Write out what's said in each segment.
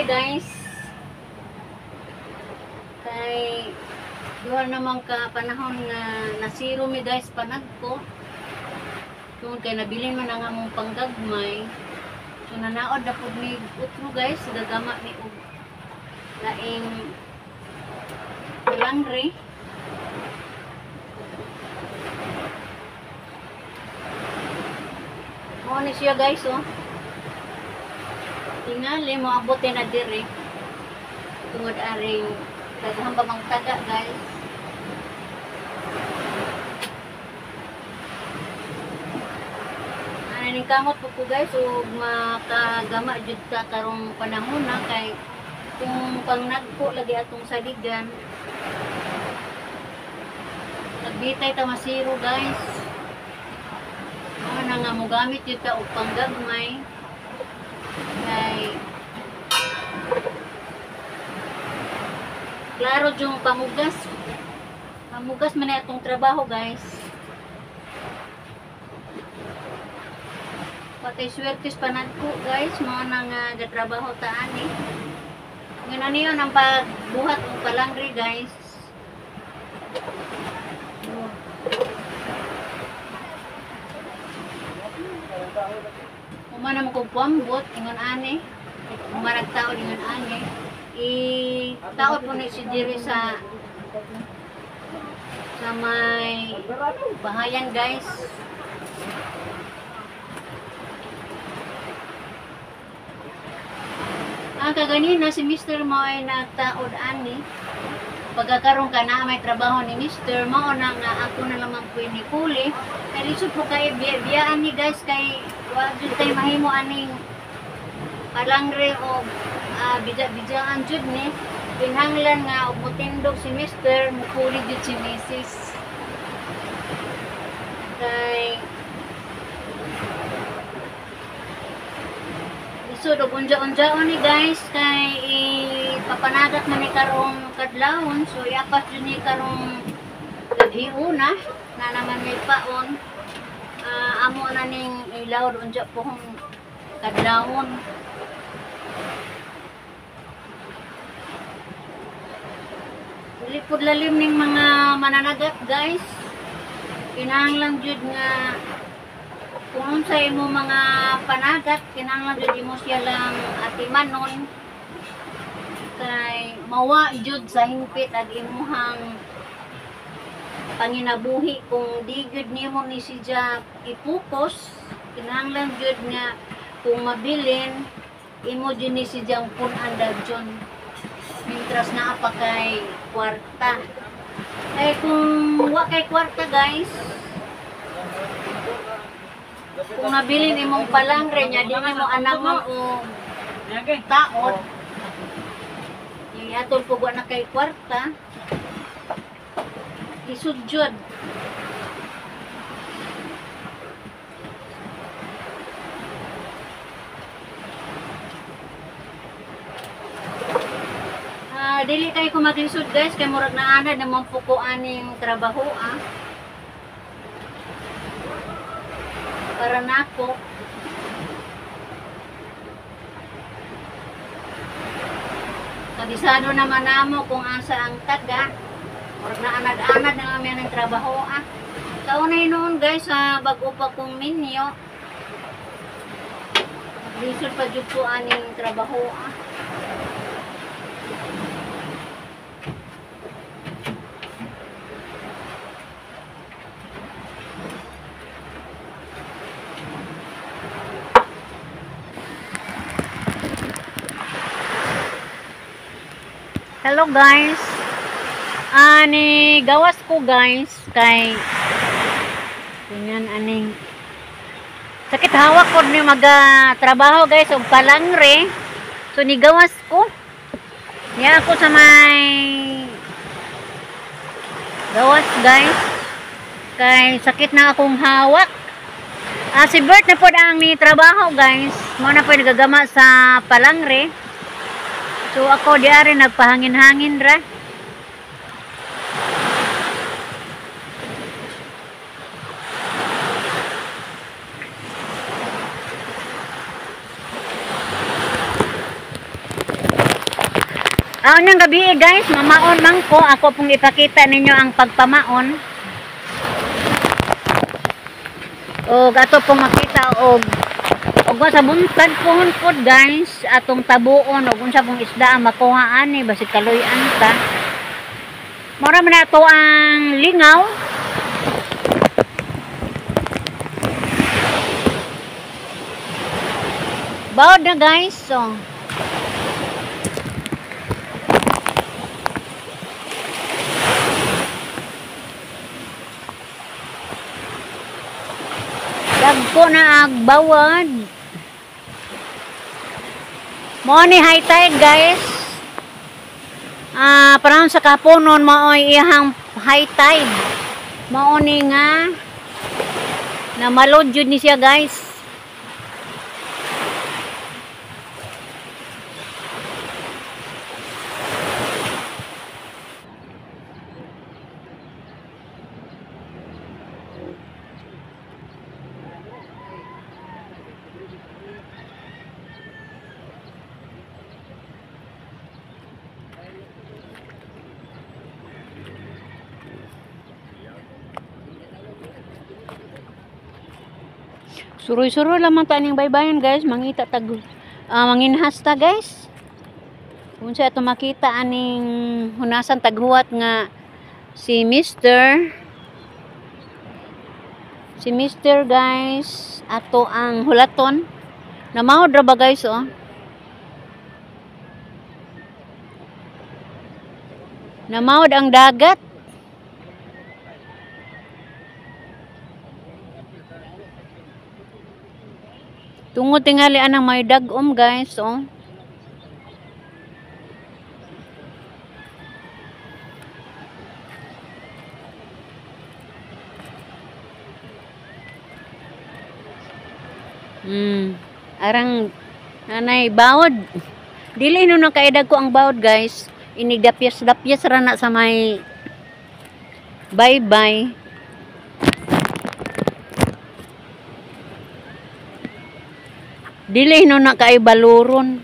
palangre guys. Kay duha naman ka panahon nga nasiro mi guys panagko. Tungod kay nabilin man ang among panggagmay. So nanaod na pud mi utro guys, gagama mi og laing palangre. Mao ni siya guys oh. Tingali mo abote na dire. Tungod aring daghan pa mang taga guys. Ning kamot po ko guys ug makagama jud ta karong panahon na kay kung pang nagpo lagi atong saligan nagbitay ta masiro guys. Mao na nga mogamit jud ta og panggagmay kay klaro jung pamugas. Pamugas man atong trabaho guys. Patay swertis panagko guys, mao na nga gatrabaho ta ani. Ngano niyo ang pagbuhat og palangre guys. Uma na mo kog pambot ingon ani. Uma nagtaod ingon ani. I taod po ni si diri sa may bahayan guys. Ang kaganina si Mr. mo ay nagtaod ani. Pagkakaroon ka na may trabaho ni Mr. mao na nga ako na lamang po ni Kuli. Kay lisod po kay biyaan ni guys kay wa jud tay mahimo aning palangre o bidya-bidyaan jud ni. Kinahanglan nga og motindog si Mr. mukuli jud si Mrs. Kay lisod og unja-unjaon ni guys kay ipapanagat man ni karong kadlawon, so iapas jud ni karong gabhiuna na naman may paon. Amo na ning ilawod unja pohong kadlawon. Dili pud lalim ning mga mananagat guys. Kinahanglan jud nga kung unsa imo mga panagat, kinahanglan jud imo siya lang atimanon kay mawa jud sa hingpit ag imuhang panginabuhi kung di gyud nimo ni siya i-focus. Kinahanglan jud nga kung mabilin imo jud ni siya pun-an dajon mientras naa pa kay kwarta. Kay kung wa kay kwarta guys, kung nabilin imong palangre nya di nimo anangon og taod, yung atol po wa na kay kwarta, isud jud. Dili kay ko maglisod guys kay murag naanad na man po ko aning trabaho ah. Para nako. Kabisado naman namo kung asa ang taga. Murag naanad-anad na lang ang trabaho ah. Kaunay noon guys sa bag-o pa kong minyo. Lisod pa jud ko aning trabaho ah. Hello guys. Ani gawas ko guys kay ganyan aning sakit hawak ko ni maga trabaho guys og palangre. So ni gawas ko. Niya ako sa may gawas guys kay sakit na akong hawak. Si Bert na pod ang ni trabaho guys. Mao na pod nagagama sa palangre. So ako diari nagpahangin-hangin ra. Unyang gabi guys, mamaon man ko. Ako pong ipakita ninyo ang pagpamaon. Og ato pong makita og sa buntag pohon pod guys, atong tabuon og unsa pong isda ang makuha ani basig kaluy-an ta. Mora man ato ang lingaw. Bawod na guys, so. Dagko na ag bawad. Mo ni high tide guys. Panahon sa kaponon maoy iyang high tide. Mao ni nga namalod jud ni siya guys. Suroy-suroy lamang taning baybayon guys, mangita tag manginhas ta guys. Unsa ato makita aning hunasan taghuwat nga si Mr. Si Mr. guys, ato ang hulaton. Namahod ra ba guys oh? Namahod ang dagat. Tungod tingali anang may dagom guys, oh. Arang nanay bawod. Dili no nakaedag ko ang bawod guys. Inigdapyas-dapyas ra na sa may bye-bye. Dili no na kay baluron.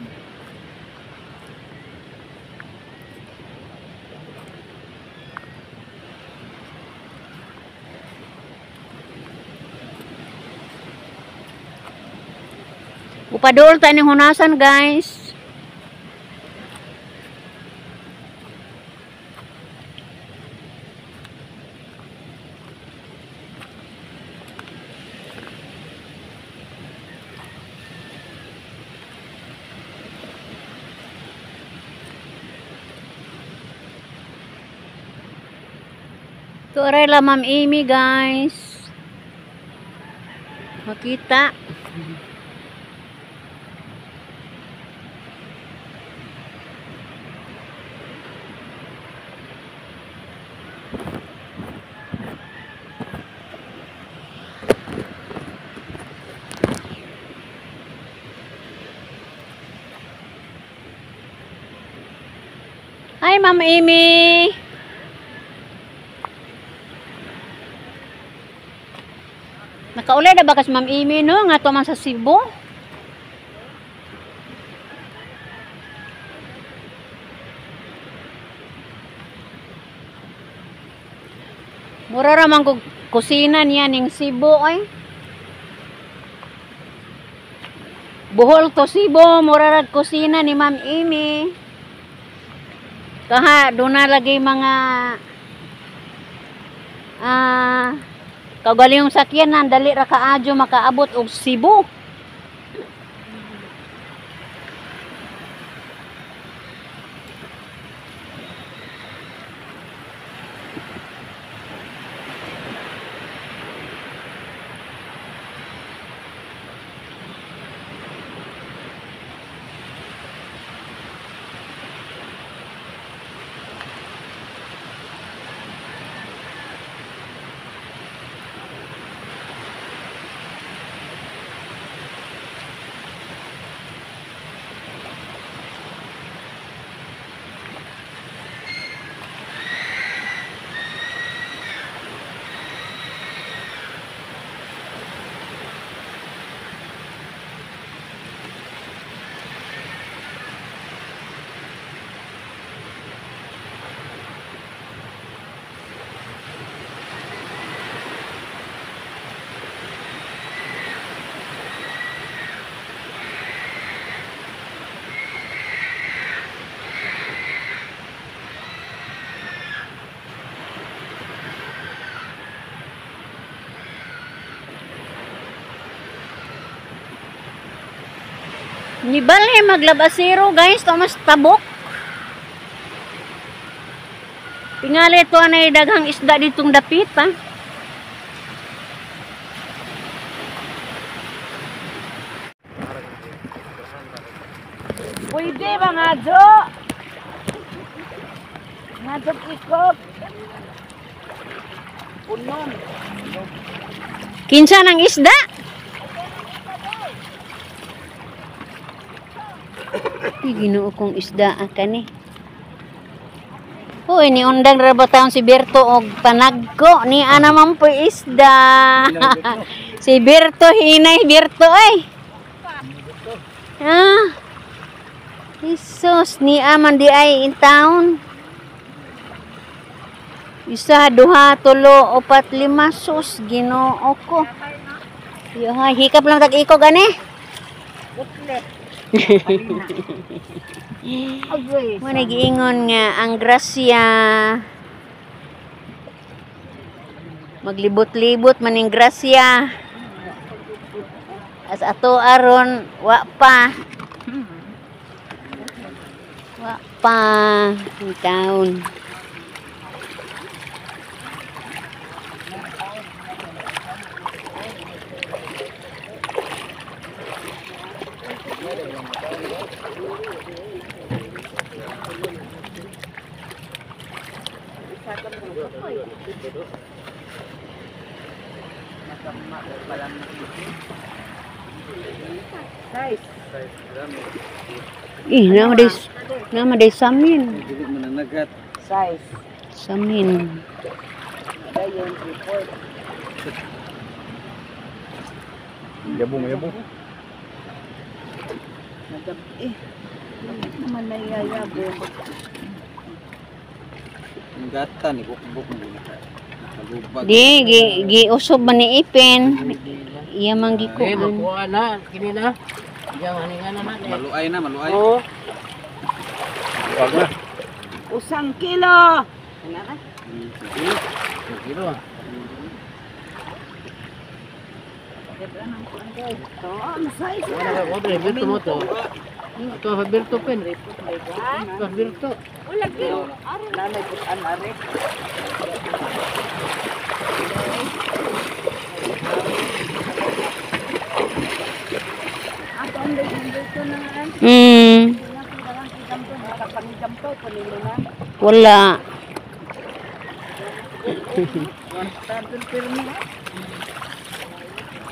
Upadol ta ning hunasan guys. Turay la Ma'am Amy guys. Makita. Hi Ma'am Amy. Nakaulay na ba kas Ma'am Amy no nga to man sa Cebu? Mura ra man kog kusina niya ning Cebu ay. Bohol to Cebu, mura ra kusina ni Ma'am Amy. Kaha doon na lagi mga kagalingong sakyanan, dali ra kaadyo makaabot og Cebu. Ni bale maglabasero guys, to mas tabok. Tingali to anay daghang isda ditong dapit ha. Pwede ba nga jo? Nga jo ikop. Punon. Kinsa nang isda? Ay, Ginoo kong isda kani. Uy, ni undang ra ba taon si Berto og panagko ni ana man po isda. Si Berto hinay Berto ay. Ah. Jesus, ni aman di ay in town. Isa, duha, tulo, upat, lima, sus, Ginoo ko. Yo, hikap lang tag iko gani. Mo nagiingon nga ang grasya maglibot-libot maning grasya. As ato aron wa pa. Wa pa in town. Eh, nama day samin. Size. Samin. Yabong, yabong. Eh, bakit naman nayayabong? Gata ni bukbuk mo nakalubag. Di, gi usob man ni Ipin. Iya man gikuan. Eh, makuha na kini na. Yang haningan na na. Maluay na, maluay. Oo. Wag na. 1 kilo. Kilo. Ito, ang size. Wala ka ko Berto mo to. Ito sa Berto pen. Ito sa Berto. Nanay putan are. Wala.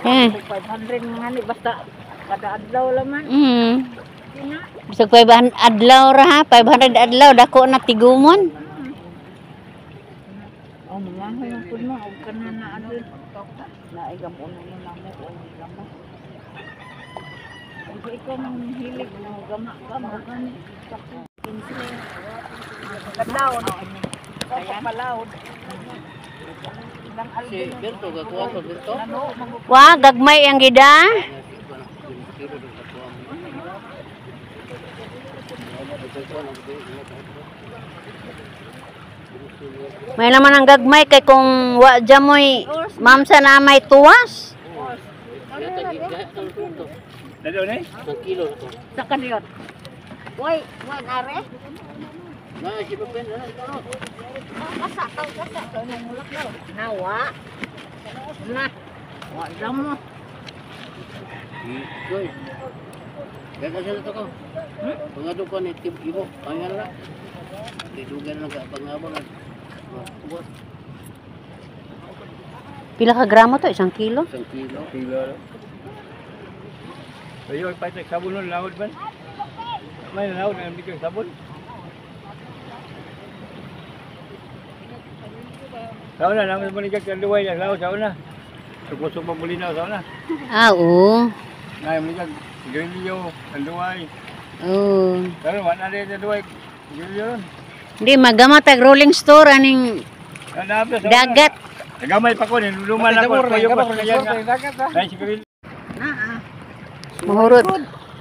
Eh. 500 nga ni basta kada adlaw laman. Bisag 500 adlaw ra ha, 500 adlaw dako na tigumon. Oh, mga hoy pud mo og kana na adlaw. Naigam uno na namo o gama. Kung ikaw mang hilig mo gama ka mo gani. Kadaon. Sa palawod. Si Berto gakuha ko Berto. Wa gagmay ang gida. May naman ang gagmay kay kung wa jamoy mamsa na may tuwas. Dali ni? Isang kilo to. Sa kaniyot. Way, wa nare. Na si pen na. Kasa, kasa. Nawa. Na. Wa mo. Goy. Gaga sa to ko. Pangado ko ni tip ibo, pangal na. Tidugan lang ka pangabang. Ubos. Pila ka gramo to? 1 kilo? 1 kilo. Kilo. Ayo, pahit sabon nun, lawod man. May lawod, ang bigyan sabon. Sao na, naman mo ni kag duway na, lawod, sao na. Sukusog pa muli na, sao na. Ah, oo. Nay, mo ni kag grilyo, ang duway. Oo. Pero wala na rin ang duway, grilyo ron. Hindi, magamatag rolling store aning dagat. Nagamay pa ko, niluluman ako. Kayo pa sa kaya nga. Nay, si grilyo. Naa. Mahurot.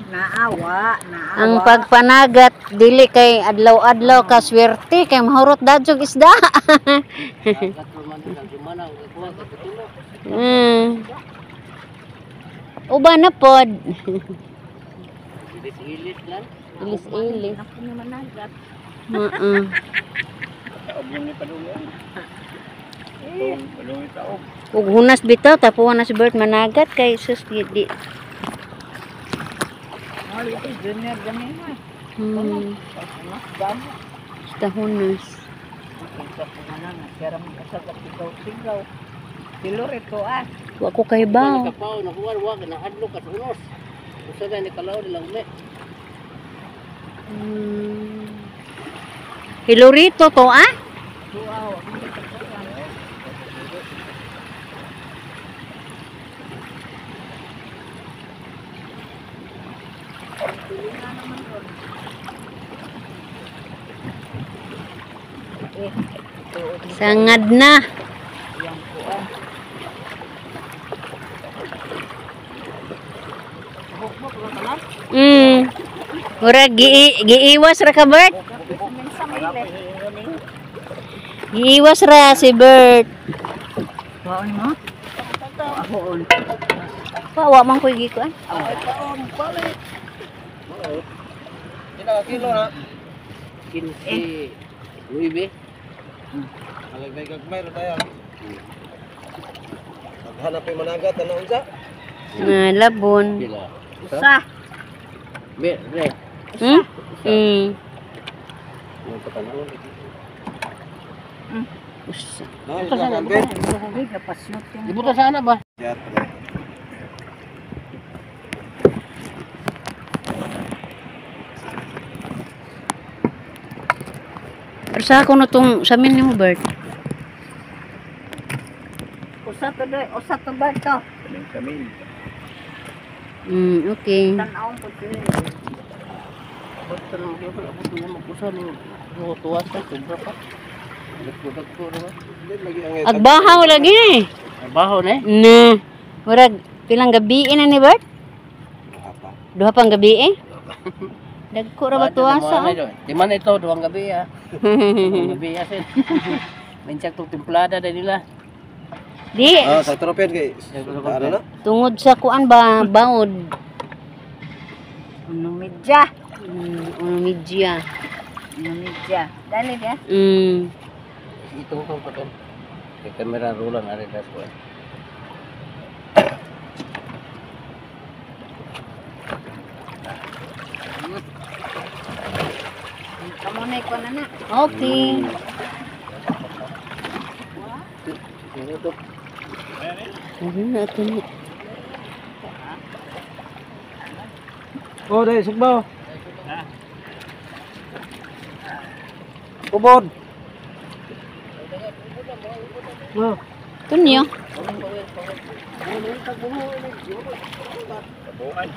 Naawa, naawa. Ang pagpanagat dili kay adlaw-adlaw ka swerte kay mahurot dadyog isda. Uba na pod. Ilis-ilis lang. Ilis-ilis. Ako naman nagat. Oo. Taob ni padulong. Padulong taob. Ug hunas bitaw tapuan na si Bert managat kay sus di. Di. Oh, ito junior gani na. Mas damo. Basta hunas. Kita ko na lang, kaya mo kasagat ikaw sigaw. Silurito ah. Wa ko kay baw. Nakapaw, nakuha, wag, nahadlok at unos. Usa na ni kalaw nilang umi. Hilurito to ah. Tuaw, ako sa Sangad na. Yang kuan. Murag giiwas ra ka Bert. Giiwas ra si Bert. Tuaon mo? Ahoon. Pa wa man koy gikuan. Pila kilo na? 15, 9. Alagay gagmay ra tayo. Naghanap yung managat ano unsa? Na labon. Pila. Usa. Be, re. Yung patanong. Usa. No, isa kan be. Uy, napasyot yung Ibuta sana ba? Yat. Pero sa ako na tong sa amin nimo Bert. Usa to doy, usa to ba to? Kami. Okay. Tan-awon po sila. Abot na lang abot na mag-usa ni tuwa sa sobra pa. Dagko-dagko naman. Hindi lagi ang Agbahaw lagi eh. Baho na eh. Na. Murag pilang gabi na ni Bert? Duha pang gabi eh. Dagko ra ba tuwasa? Di man ito, duwang gabi ah. Duwang gabi ah, sin. Minsak tong timplada na nila. Di Ah, sa tropet kay. Ano na? tungod sa kuan ba bawod. Unumidya. Unumidya. Unumidya. Dali ya. Ito ko pa Kay kamera rulang ari das ko. Kamo na ikaw na na. Okay. Ito. Ano na ito ni? Oh, dai sugbaw. Ubod. Oh. Ito niyo. Buan.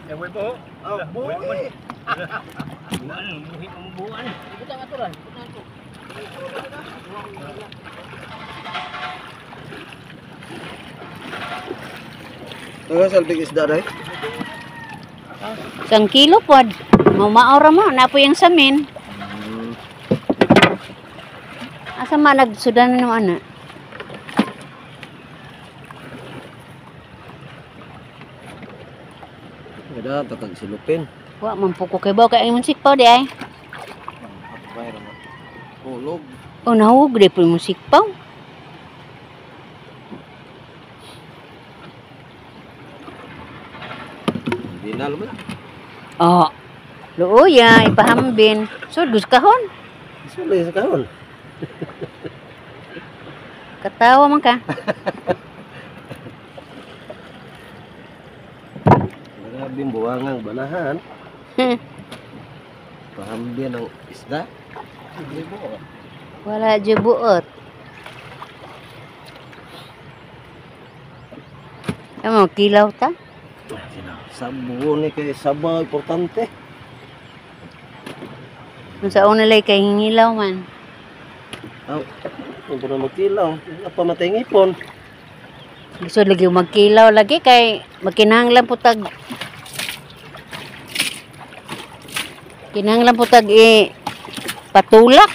Yawoy po. Oh, buhi. Buan, buhi ang buan. Ibutang aturan. Ibutang ato. Taga salbig isda dai. Isang kilo pod. Mamaora mo. Napo yung samin. Asa man nagsudan na naman ana? Kada tatag silupin. Wa man po ko kay baw kay imong sikpaw di ay. Bayro na. Hulog. Oh, nahug di po imong sikpaw. Binal mo na. Oh. Luoya, ipahambin. So, gus kahon. Sulay sa kahon. Katawa man ka. Grabing buwangang banahan. Pahambin ang isda. Wala jud buot. Amo kilaw ta. Sabo ni kay saba importante. Kung sa una lay kay hingilaw man. Aw, kung na magkilaw, apa matay ngipon. Gusto lagi magkilaw lagi kay magkinahanglan po tag kinahanglan po tag i patulak.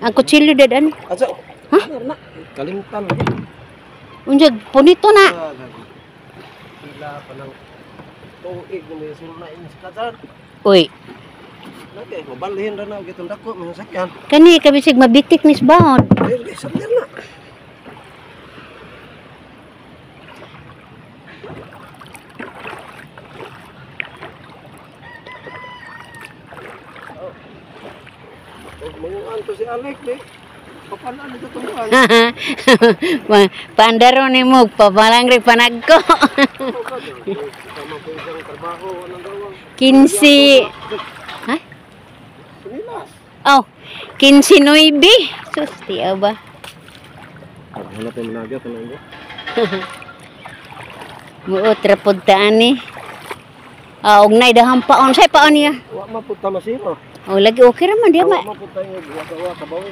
Ang kutsilyo dad ano? Asa? Ha? Na, kalimtan lagi. Unya punito na. Ah, gagi. Pila pa ng Tuig na may sulna ini sa kadar. Uy, Lagi, mabalhin ra na og itong dako mga sakyan. kani kabisig mabitik nis baon. Ay, sandal na. Oh, manguan to si Alec, di. Papanaan ito tungkuan. Paandaro ni mo, pamalangri panagko. Tama po isang trabaho, anong gawang? 15. Ha? Sinilas. Oh, 15-9. Sus, tiyaw ba? Hanap yung managa, tanong ko. Buot, rapod taan ni. Ah, og nay dahang paon. Say paon niya. Wa mapunta masiro. Oh, lagi okay ra man di Wa ma. mapunta yung wa ka wa kabawi.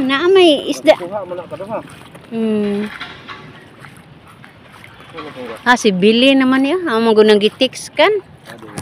Naa may isda. Kuha man na kaduha. Ah, si Billy naman niya. Ang mga gunang gitiks kan. Aduh.